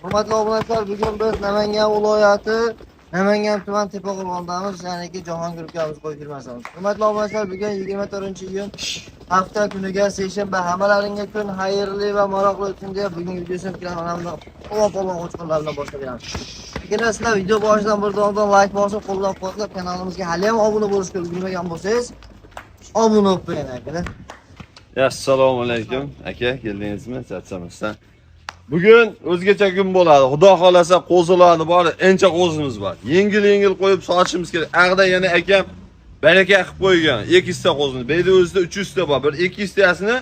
Hurmatli obunachilar, bugun biz Namangan viloyati Namangan tuman Tepaqo'rg'ondamiz, ya'niki Jahongir ukamiz qo'y firmasimiz. Hurmatli obunachilar, bugun 24-iyun hafta kuniga seshanba. Hammalaringga kun xayrli va maroqli o'tsin deya bugungi videosini kanalimizni Polvon polvon qo'chqorlar bilan boshlab beramiz. Agar sizlar video boshidan bir dondan like bosib, qo'llab-quvvatlab kanalimizga hali ham obuna bo'lishga ulgurmagan bo'lsangiz, obuna bo'lib qo'ying, akalar. Assalomu alaykum aka, keldingizmi? Charchamasdan. Bugun o'zgacha kun bo'ladi. Xudo xolasa qo'zilarni bor, ancha qo'zimiz bor. Yengil yengil qo'yib sotishimiz kerak. Ag'da yana akam baraka qilib qo'ygan 200 ta qo'zini. Bu yerda o'zida 300 ta bor. Bir 200 tasini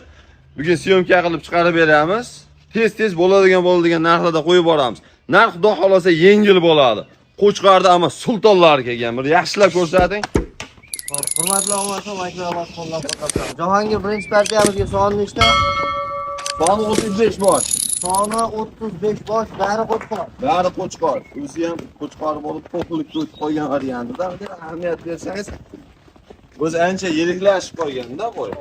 bugun съёмка qilib chiqarib beramiz. Tez-tez bo'ladigan narxlarda qo'yib boramiz. Narx, xudo xolasa, yengil bo'ladi. Qo'chqorda ammo sultonlar kelgan. Bir yaxshilab ko'rsating. Hop, hurmatli obunachilar, likelar bosib, qo'llab-quvvatlab. Jahongir, birinchi partiyamizga soni nechta? Soni 35 bosh. Soni 35 bosh, bari qo'chqor. Bari qo'chqor. O'zi ham qo'chqor bo'lib, to'qlikka o'tib qolgan variantida. Ahamiyat bersangiz, o'zi ancha yiriklashib qolganda qo'y.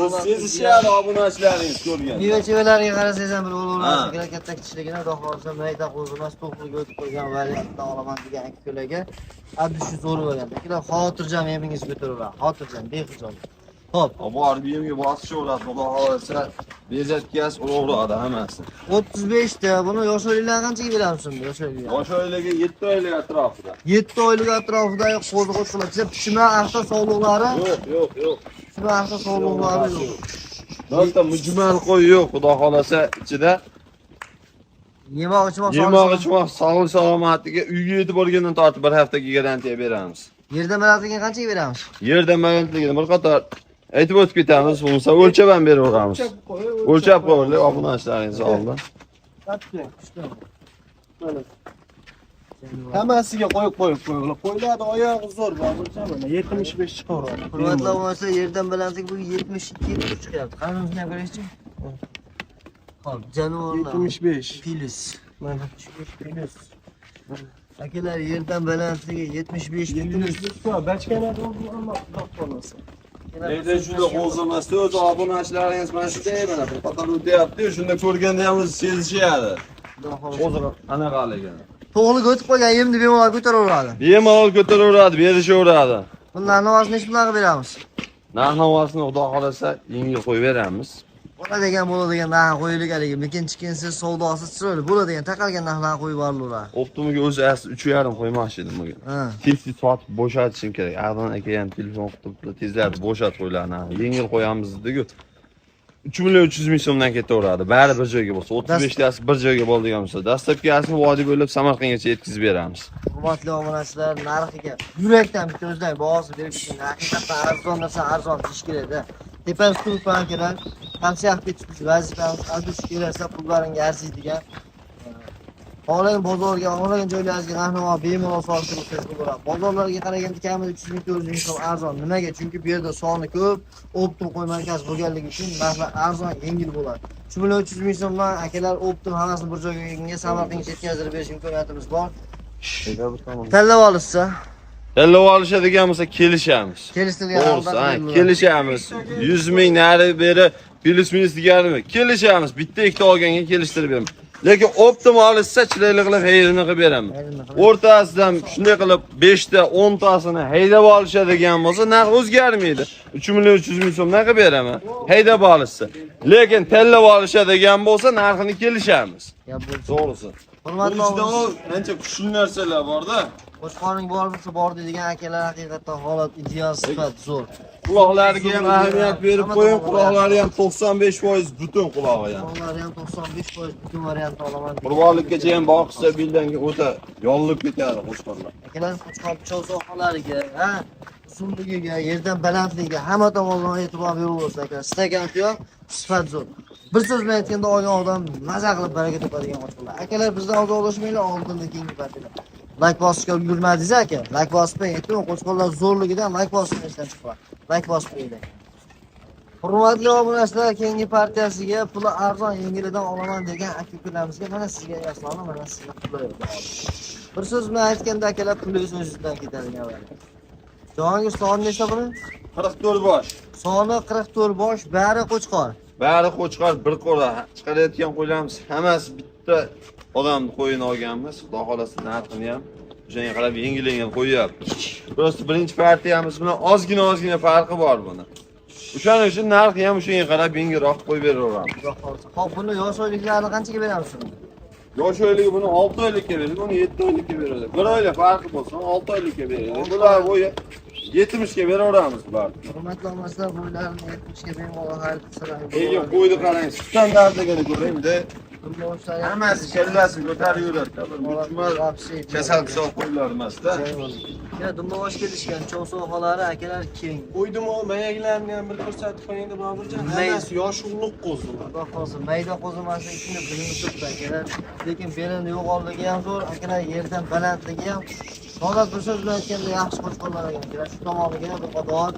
O'zi sezishyapti obunachilaringiz ko'rgan. Meva-chevalarga qarasangiz ham bilib olaverasiz, Ha. katta kichikligini. Xudo xohlasa, mayda qo'zi emas, to'qliga o'tib qo'ygan variantdan olaman degan aka-ukalarga abdi shu zo'r variant. Akalar, xotirjam yemingiz ko'taraveradi. Xotirjam, bexijolat. Xo'p, Borib yemga bosishaveradi, xudo xohlasa, bezatkaz uraveradi hammasi. 35 ta. Buni yosh oyliklar qanchaga beramiz shunda? Yosh oyliklar. Yosh oyligi 7 oylik atrofida. 7 oylik atrofidagi qo'zi qo'chqorlar. Pishma axta sovliqlari, Yo'q, yo'q, yo'q. pishma axta sovliqlari yo'q. Birta mujmal qo'y yo'q, xudo xohlasa, ichida. Yemoq ichmoq Yemoq ichmoq, sog'lik salomatligi uyga yetib borgandan tortib bir haftaga garantiya beramiz. Yerdan balandligini qanchaga beramiz? Yerdan balandligini bir qator aytib o'tib ketamiz, bo'lmasa o'lchab ham beraveramiz. O'lchab qo'yinglar obunachilaringiz oldida. Mana. Hammasiga qo'yib qo'yib qo'yinglar. Qo'ylarni oyog'i zo'r, boburcha, mana 75 chiqaveradi. Hurmatli obunachilar, yerdan balandlik bu 72 73 chiqyapti. Qani, o'zini ham ko'raylikchi. Xo'p, jonivorlar. 75. Plus. Mana. Plus. Akalar, yerdan balandligi 75 plus. 75 bachkana ammo, xudo xohlasa. Lekin juda qo'zimasda o'zi obunachilaringiz mana shunday, mana bir qator o'tyapti, shunda ko'rganda ham o'zi sezishadi. Qo'zi qanaqaligini. To'g'ri o'tib qolgan yemni bemalol ko'taraveradi. Bemalol ko'taraveradi, berishaveradi. Bundan navosini nechi pulga beramiz? Narx navosini, xudo xohlasa, yengil qo'yib beramiz. Bo'ladigan bo'ladigan narx qo'yaylik, haligi mikin chikinsiz, savdosiz, chiroyli bo'ladigan taqalgan narxlarni qo'yib yuborilaveradi. Оптом iga o'zi asli 3,5 qo'ymoqchi edim bugun. Tez tez sotib bo'shatishim kerak. Ag'dan aka ham telefon qilib turibdilar, tezlatib bo'shat qo'ylarni. Yengil qo'yamiz dediku. 3 million 300 ming so'mdan ketaveradi. Bari bir joyga bo'lsa, 35 tasi bir joyga bo'ladigan bo'lsa, доставка sini vodiy bo'ylab Samarqandgacha yetkazib beramiz. Hurmatli obunachilar, narxiga yurakdan bitta o'zidan bahosi berib ketgan. Haqiqatdan arzon narsa arzon deyish kerakda. Tepasi turibman, akalar. Tavsiya qilib ketish vazifamiz. Aziz keraksa, pullaringga arziydigan. Xohlagan bozorga, xohlagan joylaringizga narx-navo bemalol solishtirib o'tsangiz bo'ladi. Bozorlarga qaraganda kamida 300 ming, 400 ming so'm arzon. Nimaga? Chunki bu yerda soni ko'p, оптом qo'y markazi bo'lganligi uchun narxlar arzon, yengil bo'ladi. 3 million 300 ming so'mdan, akalar, оптом hammasini bir joyga Samarqandga yetkazib berish imkoniyatimiz bor. Tanlab olishsa, Tanlab olishadigan bo'lsa, kelishamiz. Kelishtirilgan To'g'risi, holda ha, bo'ladi. Kelishamiz. 100 ming nari beri плюс минус deganimi? Kelishamiz. Bitta ikkita olganga kelishtirib beraman. Lekin оптом olishsa, chiroyli qilib xayrini qilib beraman. Xayrini qilib. O'rtasidan shunday qilib 5 ta, 10 tasini haydab olishadigan bo'lsa, narx o'zgarmaydi. 3 million 300 ming so'mdan qilib beraman. Haydab olishsa. Lekin tanlab olishadigan bo'lsa, narxini kelishamiz. Gap bo'lsin. To'g'risi. Hurmatli Buni ichida obunachilar, o ancha kuchli narsalar bor-da. Qo'chqoring bor bo'lsa, bor deydigan akalar, haqiqatdan holat ideal, sifat zo'r. Quloqlariga ham ahamiyat berib qo'ying. Quloqlari ham 95% butun, qulog'i ham. Quloqlari ham 95% butun variantni olaman. Qurbonlikkacha ham boqishsa, beldan o'ta yorilib ketadi qo'chqorlar. Akalar, qo'chqor pichoq sohalariga, ha, uzunligiga, yerdan balandligiga, hamma tomondan e'tibor beraversa, akalar, stakan tuyoq, sifat zo'r. Bir so'z bilan aytganda, olgan odam maza qilib baraka topadigan qo'chqorlar. Akalar, bizdan uzoqlashmanglar, oldinda keyingi partiyalar. Layk bosishga ulgurmadingiz, aka. Layk bosib qo'ying. Aytdim, qo'chqorlar zo'rligidan layk bosib esdan chiqib. Layk bosib qo'yinglar. Hurmatli obunachilar, keyingi partiyasiga puli arzon, yengilidan olaman degan aka ukalarimizga mana sizga yasloni, mana sizga qulay. Bir so'z bilan aytganda, akalar, pulingiz o'zingizdan ketadigan variant. Jahongir, soni nechta buni? 44 bosh. Soni 44 bosh, bari qo'chqor. Bari qo'chqor, bir qo'ra. Chiqarayotgan qo'ylarimiz hammasi bitta. Bitta odamni qo'yini olganmiz. Xudo xolasa narxini ham o'shanga qarab yengil-yengil qo'yyapmiz. Просто birinchi partiyamiz bilan ozgina farqi bor buni. O'shaning uchun narxi ham o'shanga qarab yengilroq qo'yib beraveramiz. Xudo xolasa. Xo'p, buni yosh oyliklarini qanchaga beramiz shuni? Yosh oyligi buni 6 oylikka berdik, uni 7 oylikka beradi. Bir oylik farqi bo'lsin, 6 oylikka beradi. Bular bo'yi 70 ga beraveramiz bularni. Hurmatli obunachilar, bo'ylarini 70 ga bemalol xarid qilsalar. Lekin qo'yni qarang, standartligini ko'ringda. Hammasi Hammasi kallasini ko'tarib yuradi. Bir muchmal kasal hisob qo'ylar emasda. Ya dumbosh kelishgan, cho'g' sohalari akalar keng. Qo'ydim o mayaklarini ham bir ko'rsatib qo'ying deb Boburjon. Hammasi yosh ulug' qo'zilar. Xudo xohlasa mayda qo'zi emas ekani bilinib turibdi akalar. Lekin belini yo'g'onligi ham zo'r, akalar yerdan balandligi ham. Holat bir so'z bilan aytganda yaxshi qo'chqorlar ekan akalar. Shu tomoniga bir qator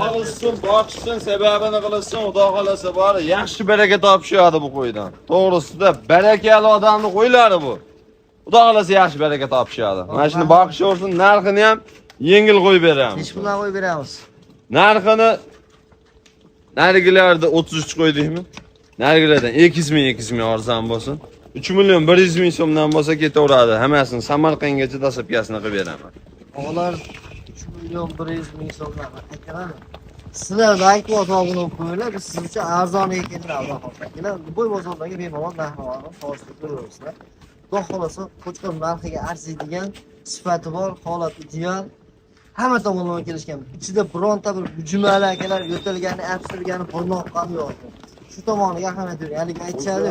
Olishsin, boqishsin, sababini qilishsin, Xudo xolasa bor, yaxshi baraka topishadi bu qo'ydan. To'g'risida barakali odamni qo'ylari bu. Xudo xolasa yaxshi baraka topishadi. Mana shuni boqishaversin, narxini ham yengil qo'yib beramiz. Nechi puldan qo'yib beramiz? Narxini narigilarda 33 qo'ydikmi? Narigilardan 200 ming, 200 ming arzon bo'lsin. 3 million 100 ming so'mdan bo'lsa ketaveradi. Hammasini Samarqandgacha dastlabkasini qilib beraman. Og'alar 3 million 100 ming so'mdan akalar. Sizlar like va obuna bo'lib qo'yinglar, biz siz uchun arzon ekanini Alloh xohlasa. Akalar, bo'y bozordagi bemalol narx-navoni solishtirib ko'raverasizlar. Xudo xohlasa qo'chqor narxiga arziydigan sifati bor, holat ideal. Hamma tomonlama kelishgan. Ichida bironta bir bujumali akalar yo'talgani, apsirgani, burni oqqani yo'q. Shu tomoniga ahamiyat bering. Haligi aytishadi.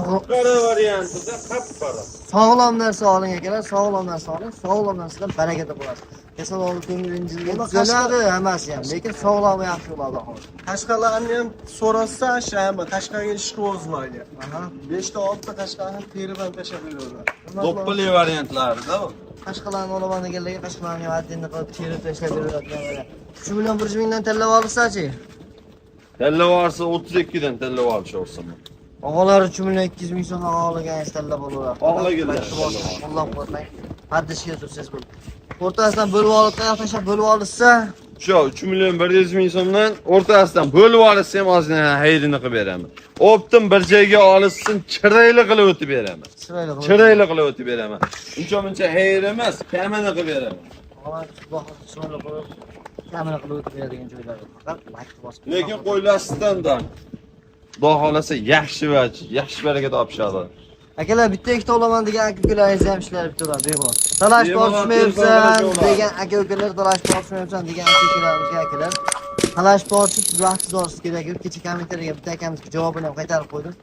Qop-qora variantida qop-qora. Sog'lom narsa oling akalar, sog'lom narsa oling, sog'lom narsadan baraka topasiz. Kasal olib ko'ngil injilgan tuzaladi hammasi ham, lekin sog'lomi yaxshi bo'ladi xolos. Qashqalarni ham so'rasa, hamma Qashqaga ishqibozlarga. Aha. 5 ta 6 ta Qashqani terib ham tashlab beraveradi. Do'ppili variantlarida bu. Qashqalarni olaman deganlarga qashqalarni ham addini qilib terib tashlab beradigan mana. 3 million 100 mingdan tanlab olsachi? Tanlab olsa 32 dan tanlab olishaversin. Og'alar 3 million 200 ming so'mdan xohlagan tanlab olaveradi. Xohlaganlar. Qo'llab-quvvatlang. Haddishga tursangiz bo'ladi. O'rtasidan bo'lib olib, qayoq tashlab bo'lib olishsa, Shu 3 million 100 ming so'mdan o'rtasidan bo'lib olishsa ham ozgina xayrini qilib beraman. Optim bir joyga olishsin, chiroyli qilib o'tib beraman. Chiroyli qilib. Chiroyli qilib o'tib beraman. Uncha muncha xayr emas, kamini qilib beraman. Og'alar xudo xohlasa chiroyli qilib, kamini qilib o'tib beradigan joylari faqat like bosib. Lekin qo'ylar standart. Xudo xolasa yaxshi va yaxshi baraka topishadi. Akalar bitta ikkita olaman degan aka ukalaringiz ham ishlari bitaveradi bemalol. Talash Bemalol tortishmayapsan telefon qilib degan aka ukalar talash tortishmayapsan degan aka ukalarimizga akalar talash tortishib siz vaqtingizni olishingiz kerak edi. Kecha kommentariyaga bitta akamizga javobini ham qaytarib qo'ydim.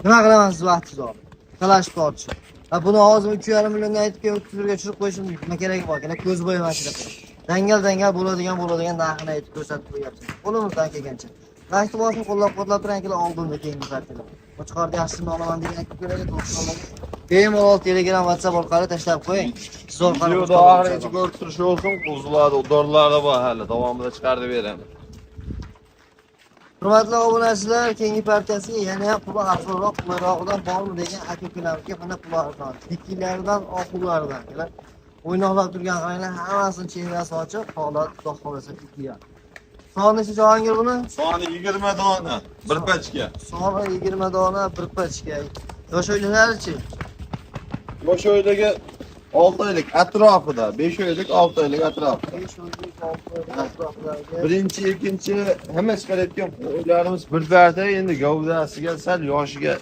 Nima qilaman siz vaqtingizni olib? Talash tortishib. Va buni hozir 3,5 milliondan aytib keyin 31 ga tushirib qo'yishim nima keragi bor? Akalar ko'z bo'yamachlik qilib. Dangal dangal bo'ladigan narxini aytib ko'rsatib qo'yapsiz. Qo'limizdan kelgancha. Like bosib qo'llab-quvvatlab turing akalar oldinda keyingi partiyalar. Qo'chqorni yaxshisini olaman degan aka ukalarga to'g'ri bemalol Telegram, WhatsApp orqali tashlab qo'ying. Siz orqali Videoda oxirigacha ko'rib turish olsin, qo'zilarni, udorlari bor hali davomida chiqarib beraman. Hurmatli obunachilar, keyingi partiyasiga yana ham puli arzonroq, qulayroqdan bormi degan aka ukalarimizga mana puli arzon. Tekinlaridan, oquvlaridan akalar. O'ynoqlab turgan qaranglar, hammasini chehrasi ochiq, holat xudo xohlasa ideal. Soni necha Jahongir buni? Soni 20 dona, bir pachka. Soni 20 dona bir pachka. Yosh o'ylanarichi? Yosh oyligi 6 oylik atrofida, 5 oylik, 6 oylik atrofida. 5 oylik, 6 oylik atrofidagi. Birinchi, ikkinchi hamma chiqarayotgan qo'ylarimiz bir partiya endi gavdasiga sal yoshiga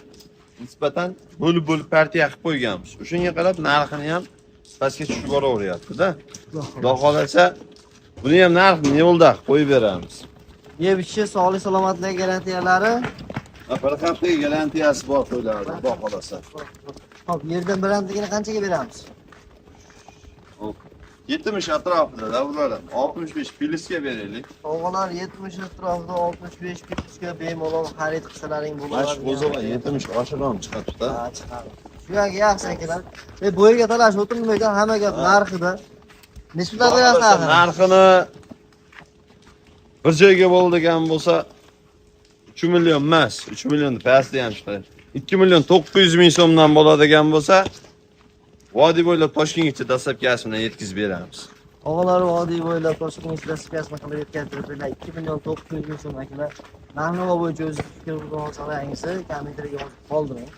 nisbatan bo'lib-bo'lib partiya qilib qo'yganmiz. O'shunga qarab narxini ham pastga tushib boraveryapti-da. Xudo xolasa buni ham narxini yo'lda qilib qo'yib beramiz. Yeb ichishi, sog'lik salomatlik garantiyalari. Bir haftaga garantiyasi bor qo'ylarni, xudo xolasa. Xo'p, yerdan balandligini qanchaga beramiz? 70 atrofida bular ham 65 plusga beraylik. Og'alar 70 atrofida 65 plusga bemalol xarid qilsalaring bo'ladi. Mana shu qo'zilar 70 oshir ham chiqadi-da. Ha, chiqadi. Shu yoqga yaxshi akalar. Bo'yiga talash o'tirmaydi, hamma gap narxida. Necha puldan berasiz narxini? Narxini bir joyga bo'ladigan bo'lsa 3 million emas, 3 million pastda ham chiqadi. 2 million 900 ming so'mdan bo'ladigan bo'lsa, vodiy bo'ylab Toshkentgacha dastlabki bilan yetkazib beramiz. Og'alar vodiy bo'ylab Toshkent klassifikasini qilib yetkazib berdilar. 2 million 900 ming so'm akalar. Narx-navo bo'yicha o'zingiz fikr olsangiz, kommentariyga yozib qoldiring.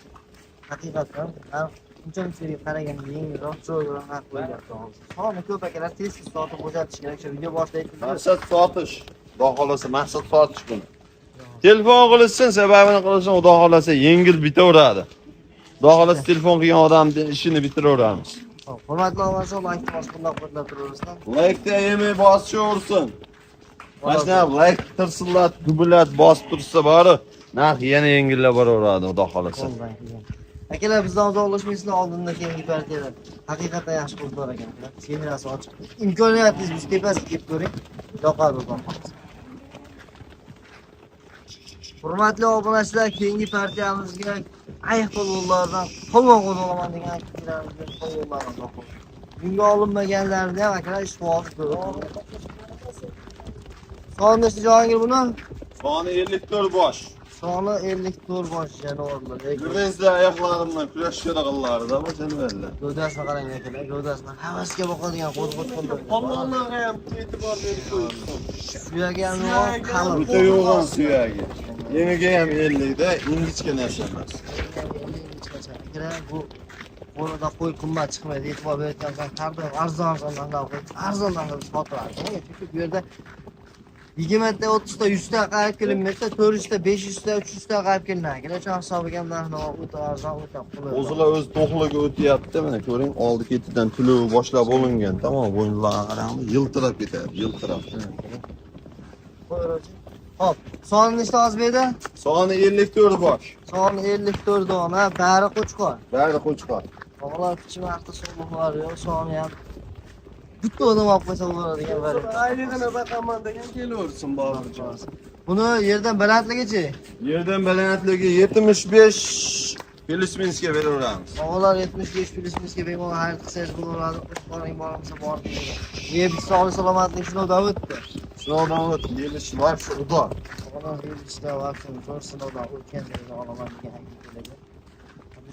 Haqiqatdan narx uncha-munchaga qaraganda yengilroq, chiroyliroq narx qo'yilyapti hozir. Soni ko'p akalar, tez-tez sotib bo'shatish kerak. Shu video boshida aytdim. Maqsad sotish. Xudo xolasa maqsad sotish buni. Telefon qilishsin, sababini qilishsin, Xudo xolasa yengil bitaveradi. Xudo xolasa telefon qilgan odamni ishini bitiraveramiz. Hop, hurmatli obunachilar, laykni bosib qo'llab-quvvatlab turaversin. Laykda yemay bosishaversin. Mana shunaqa layk tirsillat, gubillat bosib tursa bori, narx yana yengillab boraveradi, Xudo xolasa. Qo'ldan kelgan. Akalar, bizdan uzoqlashmaysizlar, oldinda keyingi partiyalar. Haqiqatan yaxshi qo'zlar ekan, akalar. Semirasi ochiq. Imkoniyatingiz bo'lsa tepasiga kelib ko'ring. Yoqadi, Xudo xohlasa. Hurmatli obunachilar, keyingi partiyamizga ayiq polvonlardan polvon qo'zg'alaman degan akalarimizga polvonlardan topildi. Bunga olinmaganlarni ham akalar ish ko'p. Soni nechta, Jahongir, buni? Soni 54 bosh. Soni 54 bosh jonivorlar. Gurezda oyoqlari bilan kurashgan qillarida bu jonivorlar. Gavdasini qarang akalar, gavdasini havasga boqadigan qo'zg'otqonlar. Polvonlarga ham e'tibor berib qo'yishsin. Suyagi ham yo'q, qalin. O'ta yo'g'on suyagi. Eniga ham 50 da, ingichka narsa emas. Akalar, bu qo'lida qo'y qimmat chiqmaydi. E'tibor berayotgan bo'lsak, har doim arzon arzon narxda qo'y, arzon narxda sotiladi. Nega? Chunki bu yerda 20 ta, 30 ta, 100 ta qarab kelinmaydi, 400 ta, 500 ta, 300 ta qarab kelinadi. Akalar, shu hisobiga ham narx o'ta arzon, o'ta qulay. Qo'zilar o'z to'qliga o'tyapti. Mana ko'ring, oldi ketidan tulovi boshlab olingan. Tamom, bo'yinlarga qarangmi, yiltirab ketadi, yiltirab. Hop, soni nechta hozir bu yerda? Soni 54 bosh. Soni 54 dona, bari qo'chqor. Bari qo'chqor. Og'alar, pichmarta so'liqlari yo'q, soni ham bitta odam olib qo'ysa bo'ladigan variant. Aylig'ini boqaman degan kelaversin, Boburjon. Buni yerdan balandligichi? Yerdan balandligi 75 плюс-минус ga beraveramiz. Og'alar, 75 плюс-минус ga bemalol xarid qilsangiz bo'laveradi. Qo'chqoring bor bo'lsa bor deydi. Yeb sog'lik salomatlik sinovdan o'tdi. Sinovdan o'tdi, yelish вообще udoq. Og'alar, yeyishda vaqti zo'r sinovdan o'tgan joyda olaman degan aka-ukalarga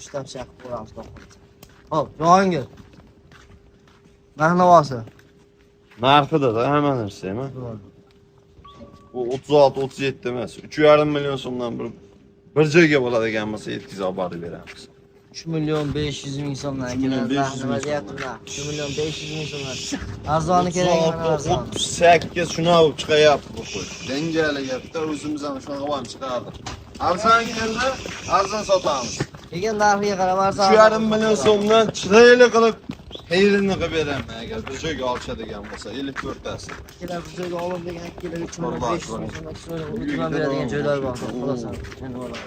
shu tavsiya qilib qo'yamiz, xudo xohlasa. Hop, Jahongir. Narx-navosi. Narxida da hamma narsa emi. Bu 36 37 emas. 3,5 million so'mdan bir joyga bo'ladigan bo'lsa yetkazib olib borib beramiz. 3 million 500 ming so'mdan 3 million akalar. 500 Nima ming deyapti so'mdan. ular? 3 million 500 ming so'mdan. Arzoni kerak mana arzon. 38 shunaqa bo'lib chiqayapti bu qo'y. Janjali gapda o'zimiz ham shunaqa bo'lib chiqardi. Arzon keldi, arzon sotamiz. Lekin narxiga qarab arzon. 3,5 million so'mdan chiroyli qilib xeyrini qilib beraman agar bir joyga olishadigan bo'lsa 54 tasi. Akalar, bir joyga olib degan akalar 3 million Vallahi 500 ming so'mdan chiroyli Uyga o'tirib beradigan joylar bor. Xolos. Xolos.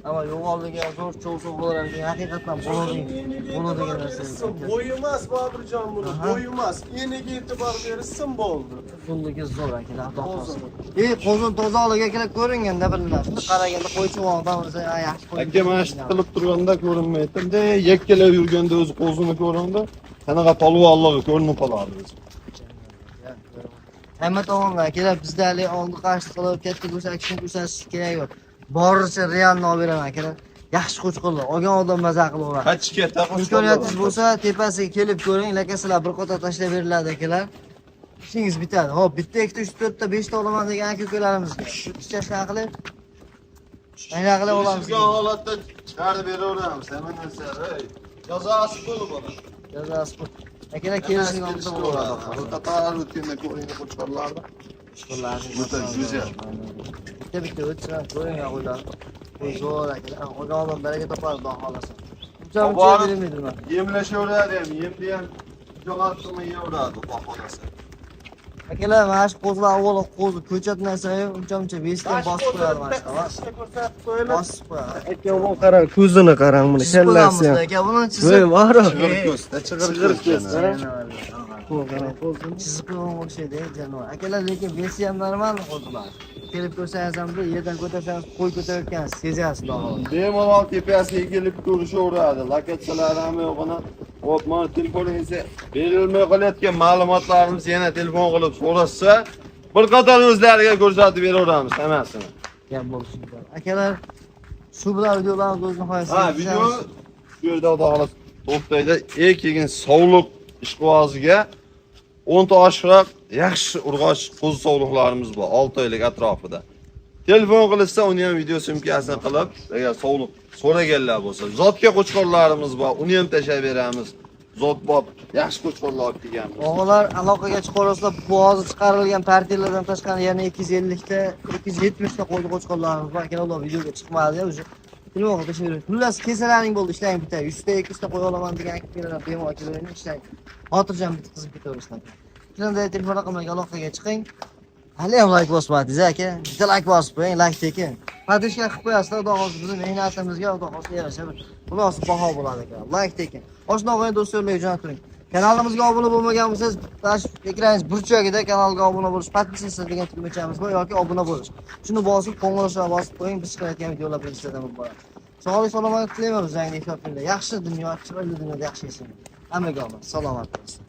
Ammo yo'g'onligi ham zo'r, cho'g' bo'ladi. Haqiqatan bo'ladigan narsa. Bo'yi emas, Boburjon, buni, bo'yi emas. Eniga e'tibor berishsin, bo'ldi. Uzunligi zo'r akalar, xudo xohlasa. E, qo'zin tozaligi akalar ko'ringanda bilinadi. Shunda qaraganda qo'ychi odam o'zi yaxshi qo'y. Aka, mana shu tiqilib turganda ko'rinmaydi. Yakkalab yurganda o'zi qo'zini ko'rindi. Qanaqa polvonligi ko'rinib qoladi o'zi. Hamma tomondan akalar, bizda haligi oldi qarshi qilib katta ko'rsatishni ko'rsatish kerak yo'q. Boricha realni olib beraman akalar. Yaxshi qo'chqorlar, olgan odam maza qilaveradi. Qachga katta qo'chqorlar. Imkoniyatingiz bo'lsa tepasiga kelib ko'ring, lakasalar bir qator tashlab beriladi akalar. Ishingiz bitadi. Hop, bitta, ikkita, uchta, to'rtta, beshta olaman degan aka ukalarimizga. Shunaqa qilib, qanaqa qilib olamiz? Kelishilgan holatda chiqarib beraveramiz hamma narsa. Ey, jazosi pul buni. Jazosi pul. Akalar, kelishilgan holda Kelishib bo'ladi. Qator o'tganda ko'ringda qo'chqorlarni. O'ta go'zal. Bitta bitta o'tsin, ko'ring qo'ylar. Qo'y zo'r akalar. Olgan odam baraka topadi, xudo xohlasa. Uncha muncha Borib- berilmaydi bular. Yemlashaveradi ham, yemni ham jo'nattirmay yeyaveradi, xudo xohlasa. Akalar, mana shu qo'zilar avvalo qo'zi ko'chat narsayu uncha muncha besdan bosib qo'yadi mana shu. Qizishni ko'rsatib qo'yaylik. Bosib qo'yadi. Aka, bu qarang, ko'zini qarang buni, Chizib qo'yamiz kallasi ham. aka, buni Voy, chizib. bor. Chig'ir ko'z, chig'ir ko'z. Bu qarang, ko'zini. Chizib qo'ygan o'xshaydi jonivor. Akalar, lekin вес i ham normal qo'zilar. Kelib ko'rsangiz ham bir yerdan ko'tarsangiz qo'y ko'tarayotgansiz sezasiz, xudo xohlasa. Bemalol tepasiga kelib ko'rishaveradi. Lokatsiyalar ham yo'g'ini. Hop, mana telefoningizga berilmay qolayotgan ma'lumotlarimiz yana telefon qilib so'rashsa, bir qator o'zlariga ko'rsatib beraveramiz hammasini. Gap bo'lsin. Akalar, shu bilan videolarimiz o'z nihoyasiga Ha, video shu yerda xudo xohlasa to'xtaydi. Keyin sovliq ishqiboziga 10 ta oshiqroq yaxshi urg'och qo'zi sovliqlarimiz bor, 6 oylik atrofida. Telefon qilishsa, uni ham video syomkasini qilib, agar sovliq so'raganlar bo'lsa, zotga qo'chqorlarimiz bor, uni ham tashlab beramiz. Zot bor, yaxshi qo'chqorlar olib kelganmiz. Og'alar, aloqaga chiqaverasizlar. Bu hozir chiqarilgan partiyalardan tashqari yana 250 ta, 270 ta qo'zi qo'chqorlarimiz bor. Akalar, ular videoga chiqmadi уже. Telefon qilib tashlab beramiz. Xullas, kelsalaring bo'ldi, ishlaring bitadi. 100 ta, 200 ta qo'ya olaman degan akalar bemalol kelavering, ishlang. Xotirjam bitqizib ketaverasizlar. Shunday telefon raqamiga aloqaga chiqing. Hali ham like bosmadingiz aka. Bitta like bosib qo'ying, like tekin. Подписка qilib qo'yasizlar, xudo xohlasa bizni mehnatimizga xudo xohlasa yarasha bir munosib baho bo'ladi aka. Like tekin. Oshna og'ayni do'stlarga jo'natiring. Kanalimizga obuna bo'lmagan bo'lsangiz, mana shu ekraningiz burchagida kanalga obuna bo'lish, подписаться degan tugmachamiz bor yoki obuna bo'lish. Shuni bosib, qo'ng'iroqchani bosib qo'ying, biz chiqarayotgan videolar birinchilardan bo'lib boradi. Sog'lik, salomatlik tilayman, o'zlaringni ehtiyot qilinglar. Yaxshi dunyo, chiroyli dunyoda yaxshi yashang. Hammaga omad, salomat bo'lsin.